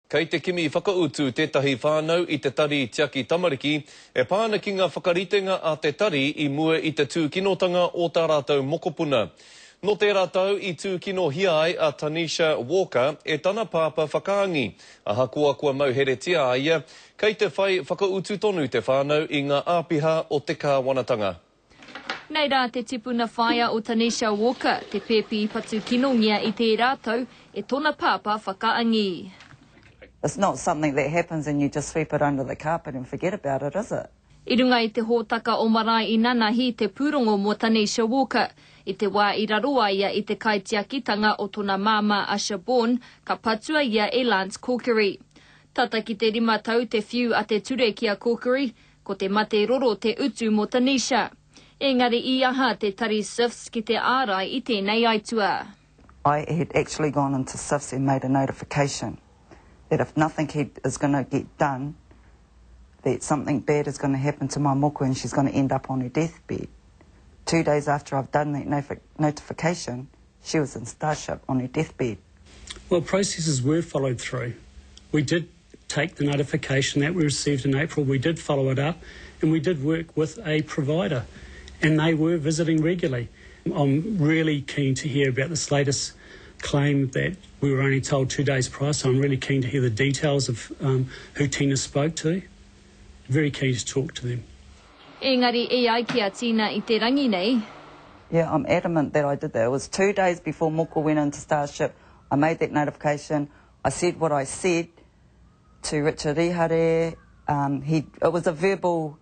Kei te kimi whakautu tētahi whānau i te Tari Tiaki Tamariki e pā ana ki ngā whakaritenga a te tari i mua i te tūkinotanga o tā rātou mokopuna. Nō tērā tau i tūkinohia ai a Tanisha Walker e tana pāpā whakaangi. Ahakoa kua mauheretia a ia, kei te whai whakautu tonu te whānau i ngā āpiha o te kāwanatanga. Nei rā te tipuna whaea o Tanisha Walker, te pēpi i patu kinongia i tērā tau e tona pāpā whakaangi. It's not something that happens and you just sweep it under the carpet and forget about it, is it? I runga i te hōtaka o Marae Inanahi te pūrongo mō Tanisha Walker. I te wā i raro a ia i te kaitiakitanga o tona māmā a Siobhan, ka patua ia e Lance Corkery. Tata ki te rima tau te whiu a te ture ki a Corkery, Ko te mate roro te utu mō Tanisha. Engari i aha te tari SIFS ki te ārai i tēnei aituā? I had actually gone into SIFS and made a notification that if nothing had is gonna get done that something bad is gonna happen to my moko and she's gonna end up on her deathbed. Two days after I've done that notification she was in Starship on her deathbed. Well, processes were followed through. We did take the notification that we received in April, we did follow it up, and we did work with a provider, and they were visiting regularly. I'm really keen to hear about this latest claim that we were only told two days prior, so I'm really keen to hear the details of um, who Tina spoke to. Very keen to talk to them. Engari e ai ki a Tina i te rangi nei. Yeah, I'm adamant that I did that. It was two days before Moko went into Starship. I made that notification. I said what I said to Richard Ihare. Um, he, it was a verbal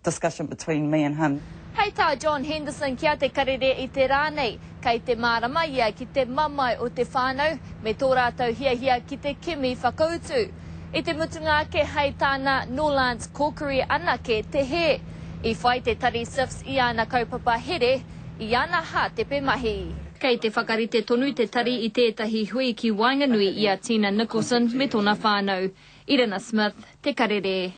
discussion between me and him. Hei tā John Henderson ki a Te Karere i te rā nei, kei te mārama ia ki te mamae o te whānau me tō rātou hiahia ki te kimi whakautu. I te mutunga ake hei tāna nō Lance Corkery anake te hē. I whai te tari SIFS i āna kaupapa here, i ana hātepe mahi. Kei te whakarite tonu te tari i tētahi hui ki waenganui i a Tina Nicholson me tōna whānau. Irina Smith, Te Karere.